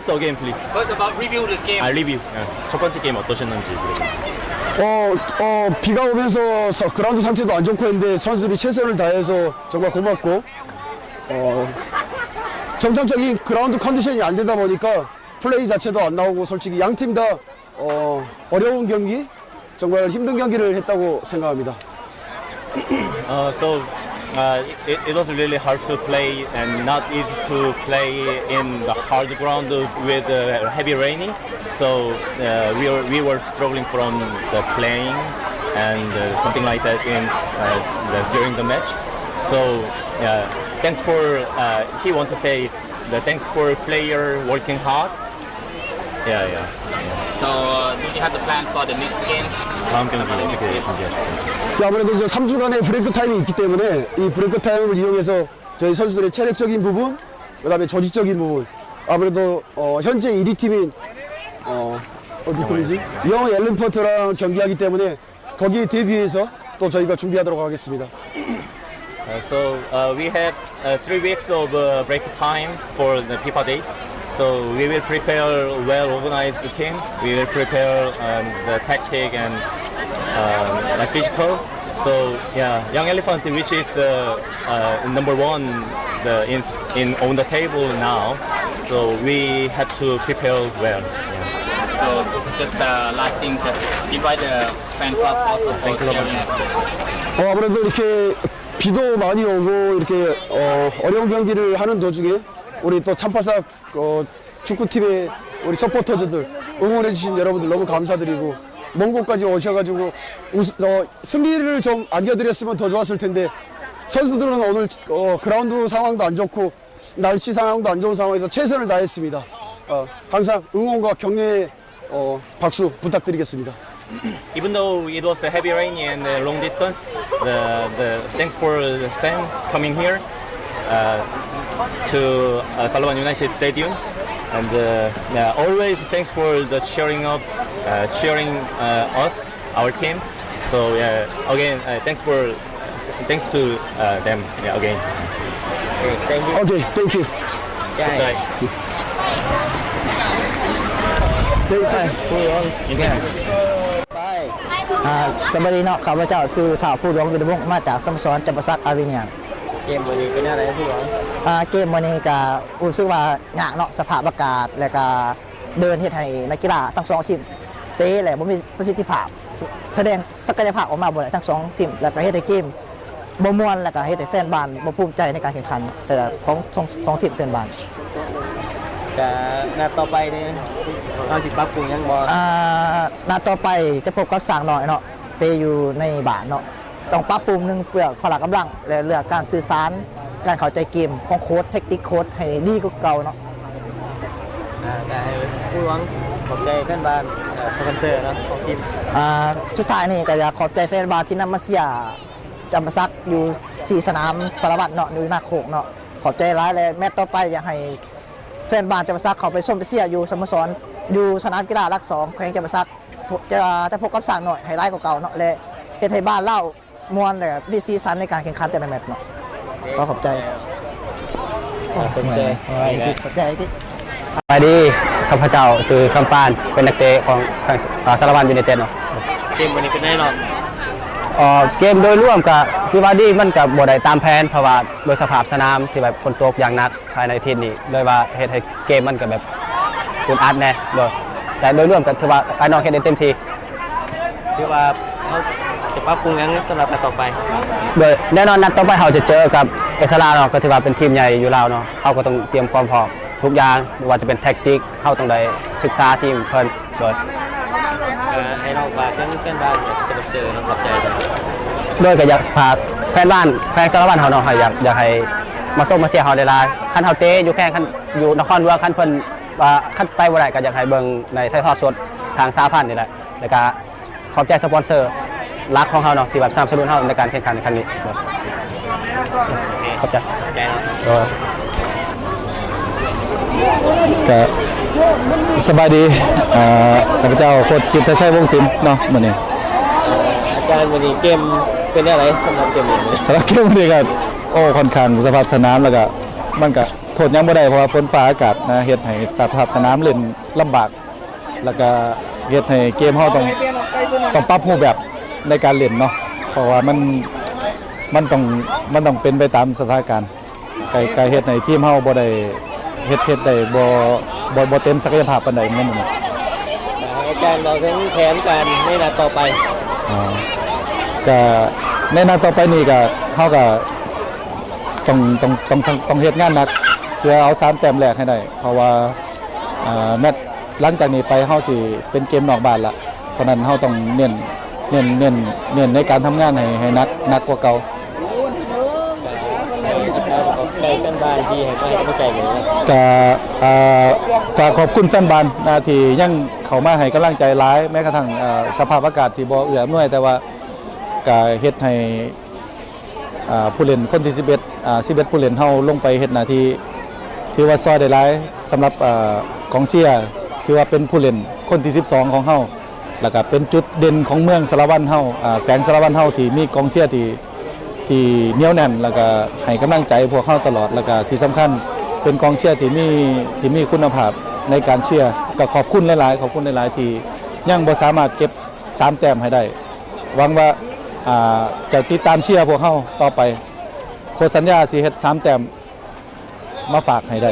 The game, please. First, about review the game. 아, 리뷰. 어, 첫 번째 게임 어떠셨는지 물어보고. 어, 어, 비가 오면서 서- 그라운드 상태도 안 좋고 했는데 선수들이 최선을 다해서 정말 고맙고, 어, 정상적인 그라운드 컨디션이 안 되다 보니까 플레이 자체도 안 나오고, 솔직히 양 팀 다, 어, 어려운 경기 정말 힘든 경기를 했다고 생각합니다. Uh, so uh, it, it was really hard to play and not easy to play in the hard ground with uh, heavy raining. So uh, we were we were struggling from the playing and uh, something like that in uh, the, during the match. So uh, thanks for uh, he want to say the thanks for player working hard. Yeah, yeah. So, uh, do you have the plan for the next game? 다음 경기 어떻게 준비하실 건지. 자, 아무래도 이제 삼 주간의 브레이크 타임이 있기 때문에 이 브레이크 타임을 이용해서 저희 선수들의 체력적인 부분, 그다음에 조직적인 부분, 아무래도 어, 현재 일 위 팀인 어, 어디 팀이지? 영 앨런포트랑 경기하기 때문에 거기에 대비해서 또 저희가 준비하도록 하겠습니다. Uh, so uh, we have uh, three weeks of uh, break time for the FIFA days. So we will prepare well organized the team. We will prepare um, the tactic and um, like physical. So yeah, Young Elephant, which is uh, uh, number one the, in, in on the table now. So we have to prepare well. Yeah. So just uh, last thing, just invite the fan club also for cheering. 어, 아무래도 이렇게 비도 많이 오고 이렇게 어, 어려운 경기를 하는 도중에 우리 또 참파사 어, 축구팀의 우리 서포터즈들, 응원해 주신 여러분들 너무 감사드리고, 먼 곳까지 오셔 가지고 우스- 어, 승리를 좀 안겨드렸으면 더 좋았을 텐데, 선수들은 오늘 어, 그라운드 상황도 안 좋고 날씨 상황도 안 좋은 상황에서 최선을 다했습니다. 어, 항상 응원과 격려의 어, 박수 부탁드리겠습니다. Even though it was a heavy rain and a long distance, the, the thanks for the fan coming here uh, to uh, Salavan United Stadium, and uh, yeah, always thanks for the cheering up, uh, cheering uh, us, our team. So yeah, again, uh, thanks for thanks to uh, them. Yeah, again. Okay, thank you. Okay, thank you. Bye. Bye. ອ່າ ສະບາຍດີເນາະ ຂ້າພະເຈົ້າຊື່ ທ້າວ ພູດວງ ວິລະວົງ ມາຈາກສະໂມສອນຈຳປາສັກ ອາເວເນຍ. ເກມມື້ນີ້ເປັນແນວໃດ ຜູ້ດວງ? ອ່າ ເກມມື້ນີ້ກະຮູ້ສຶກວ່າຍາກເນາະ ສະພາບອາກາດ ແລະກະເດີ່ນເຮັດໃຫ້ນັກກິລາທັງສອງທີມເຕະແລະບໍ່ມີປະສິດທິພາບ ສະແດງສັກກະຍະພາບອອກມາບໍ່ໄດ້ທັງສອງທີມ ແລະກະເຮັດໃຫ້ເກມ ບໍ່ມ່ວນ ແລ້ວກະເຮັດໃຫ້ແຟນບານບໍ່ພູມໃຈໃນການແຂ່ງຂັນ ແຕ່ຂອງສອງ ສອງທີມແຟນບານ. ກະນັດຕໍ່ໄປນີ້ ເຮົາຊິປັບປຸງຫຍັງບໍ່? ອ່າ ນັດຕໍ່ໄປຈະພົບກັບຊ້າງນ້ອຍເນາະ ເຕະຢູ່ໃນບ້ານເນາະ ຕ້ອງປັບປຸງ ໜຶ່ງ ເລື່ອງພະລະກຳລັງ ແລະ ເລື່ອງການສື່ສານ ການເຂົ້າໃຈເກມຂອງໂຄດ ແທັກຕິກໂຄດ ໃຫ້ດີກວ່າເກົ່າເນາະ. ອ່າ ກະໃຫ້ຜູ້ຫວັງຂອບໃຈແຟນບານ ເອີ ສະປອນເຊີເນາະ ຂອງທີມ. ອ່າ ສຸດທ້າຍນີ້ກະຢາກຂອບໃຈແຟນບານທີ່ນຳມາເຊຍ ຈຳປາສັກຢູ່ທີ່ສະໜາມສາລະວັນເນາະ ຢູ່ນາໂຄກເນາະ ຂອບໃຈຫຼາຍ ແລະ ແມັດຕໍ່ໄປຢາກໃຫ້ແຟນບານຈຳປາສັກເຂົ້າໄປຊົມໄປເຊຍຢູ່ສະໂມສອນ ຢູ່ສະໜາມກິລາຫຼັກສອງ ແຂວງຈຳປາສັກ ຈະ ຈະພົບກັບຊ້າງນ້ອຍໃຫ້ຫຼາຍກວ່າເກົ່າເນາະ ແລະ ເຮັດໃຫ້ບ້ານລາວມ່ວນ ແລະ ມີສີສັນໃນການແຂ່ງຂັນແຕ່ລະແມັດເນາະ. ຂໍຂອບໃຈ. ຂອບໃຈ. ສະບາຍດີ ຂ້າພະເຈົ້າຊື່ ຄຳປານ ເປັນນັກເຕະຂອງ ສາລະວັນ ຢູໄນເຕັດເນາະ. ເກມມື້ນີ້ເປັນໄງເນາະ? ເອີ ເກມໂດຍລວມກະຖືວ່າດີ ມັນກະບໍ່ໄດ້ຕາມແຜນ ເພາະວ່າໂດຍສະພາບສະໜາມທີ່ແບບຝົນຕົກຢ່າງໜັກພາຍໃນອາທິດນີ້ ເລີຍວ່າເຮັດໃຫ້ເກມມັນກະແບບອຸດອັດແດ່ ໂດຍ ແຕ່ໂດຍລວມກະຖືວ່າອ້າຍນ້ອງເຮັດໄດ້ເຕັມທີ່. ຖືວ່າເຮົາຈະປັບປຸງຫຍັງສຳລັບນັດຕໍ່ໄປ? ໂດຍແນ່ນອນ ນັດຕໍ່ໄປເຮົາຈະເຈີກັບເອສລາວເນາະ ກໍຖືວ່າເປັນທີມໃຫຍ່ຢູ່ລາວເນາະ ເຮົາກໍຕ້ອງຕຽມຄວາມພ້ອມທຸກຢ່າງ ບໍ່ວ່າຈະເປັນແທັກຕິກ ເຮົາຕ້ອງໄດ້ສຶກສາທີມເພິ່ນ. ໂດຍ ເອີ ໃຫ້ນ້ອງຝາກເຖິງແຟນບານ ແລະ ສະປອນເຊີເນາະ ຂອບໃຈ. ໂດຍ ກໍຢາກຝາກແຟນບານແຂວງສາລະວັນເຮົາເນາະ ໃຫ້ ຢາກ ຢາກໃຫ້ມາຊົມມາເຊຍເຮົາຫຼາຍໆ ຄັນເຮົາເຕະຢູ່ແຂວງ ຄັນຢູ່ນະຄອນຫຼວງ ຄັນເພິ່ນ ວ່າຄັນໄປບໍ່ໄດ້ກໍຢາກໃຫ້ເບິ່ງໃນຖ່າຍທອດສົດທາງສະຫະພັນນີ້ແຫຼະ ແລ້ວກະຂອບໃຈສະປອນເຊີຫຼັກຂອງເຮົາເນາະ ທີ່ແບບສະໜັບສະໜູນເຮົາໃນການແຂ່ງຂັນໃນຄັ້ງນີ້. ຂອບໃຈ. ໂດຍ ກະສະບາຍດີ ເອີ ຂ້າພະເຈົ້າໂຄດກິດຕະໄຊ ວົງສິນເນາະ ມື້ນີ້. ອາຈານ ມື້ນີ້ເກມເປັນແນວໃດສຳລັບເກມມື້ນີ້? ສຳລັບເກມມື້ນີ້ກໍ ໂອ້ ຂ້ອນຂ້າງສະພາບສະໜາມ ແລ້ວກະມັນກະ ໂທດຫຍັງບໍ່ໄດ້ ເພາະວ່າຝົນຟ້າອາກາດນະ ເຮັດໃຫ້ສະພາບສະໜາມເຫຼັ້ນລຳບາກ ແລ້ວກະເຮັດໃຫ້ເກມເຮົາຕ້ອງ ຕ້ອງປັບຮູບແບບໃນການເຫຼັ້ນເນາະ ເພາະວ່າມັນ ມັນຕ້ອງ ມັນຕ້ອງເປັນໄປຕາມສະຖານະການ ກະ ກະເຮັດໃຫ້ທີມເຮົາບໍ່ໄດ້ ເຮັດ ເຮັດໄດ້ບໍ່ ບໍ່ ບໍ່ເຕັມສັກກະຍະພາບປານໃດແມ່ນບໍ່? ອາຈານເວົ້າເຖິງແຜນການໃນນັດຕໍ່ໄປ. ອາ ກະໃນນັດຕໍ່ໄປນີ້ກະ ເຮົາກະຕ້ອງ ຕ້ອງ ຕ້ອງ ຕ້ອງເຮັດງານໜັກ ເພື່ອເອົາສາມແຕ້ມແລກໃຫ້ໄດ້ ເພາະວ່າ ອາ ແມັດຫຼັງຈາກນີ້ໄປເຮົາຊິເປັນເກມນອກບ້ານລະ ເພາະນັ້ນເຮົາຕ້ອງເນັ້ນ ເນັ້ນ ເນັ້ນ ເນັ້ນໃນການທຳງານໃຫ້ ໃຫ້ໜັກ ໜັກກວ່າເກົ່າ. ໃຈແຟນບານທີ່ໃຫ້ ໃຫ້ກຳລັງໃຈເລີຍ. ກະ ເອີ ຝາກຂອບຄຸນແຟນບານນະ ທີ່ຍັງເຂົ້າມາໃຫ້ກຳລັງໃຈຫຼາຍ ແມ້ກະທັ່ງ ເອີ ສະພາບອາກາດທີ່ບໍ່ເອື້ອອຳນວຍ ແຕ່ວ່າກະເຮັດໃຫ້ ເອີ ຜູ້ຫຼິ້ນຄົນທີສິບເອັດ ອາ ສິບເອັດຜູ້ຫຼິ້ນເຮົາລົງໄປເຮັດໜ້າທີ່ ຖືວ່າຊ່ອຍໄດ້ຫຼາຍສຳລັບ ເອີ ກອງເຊຍ ຖືວ່າເປັນຜູ້ຫຼິ້ນຄົນທີສິບສອງຂອງເຮົາ ແລ້ວກະເປັນຈຸດເດັ່ນຂອງເມືອງສາລະວັນເຮົາ ອາ ແຂວງສາລະວັນເຮົາ ທີ່ມີກອງເຊຍທີ່ ທີ່ໜຽວແໜ້ນ ແລ້ວກະໃຫ້ກຳລັງໃຈພວກເຮົາຕະຫຼອດ ແລ້ວກະທີ່ສຳຄັນເປັນກອງເຊຍທີ່ມີ ທີ່ມີຄຸນນະພາບໃນການເຊຍ. ກະຂອບຄຸນຫຼາຍໆ ຂອບຄຸນຫຼາຍໆ ທີ່ຍັງບໍ່ສາມາດເກັບສາມແຕ້ມໃຫ້ໄດ້. ຫວັງວ່າ ອາ ຈະຕິດຕາມເຊຍພວກເຮົາຕໍ່ໄປ. ໂຄດສັນຍາຊິເຮັດສາມແຕ້ມມາຝາກໃຫ້ໄດ້.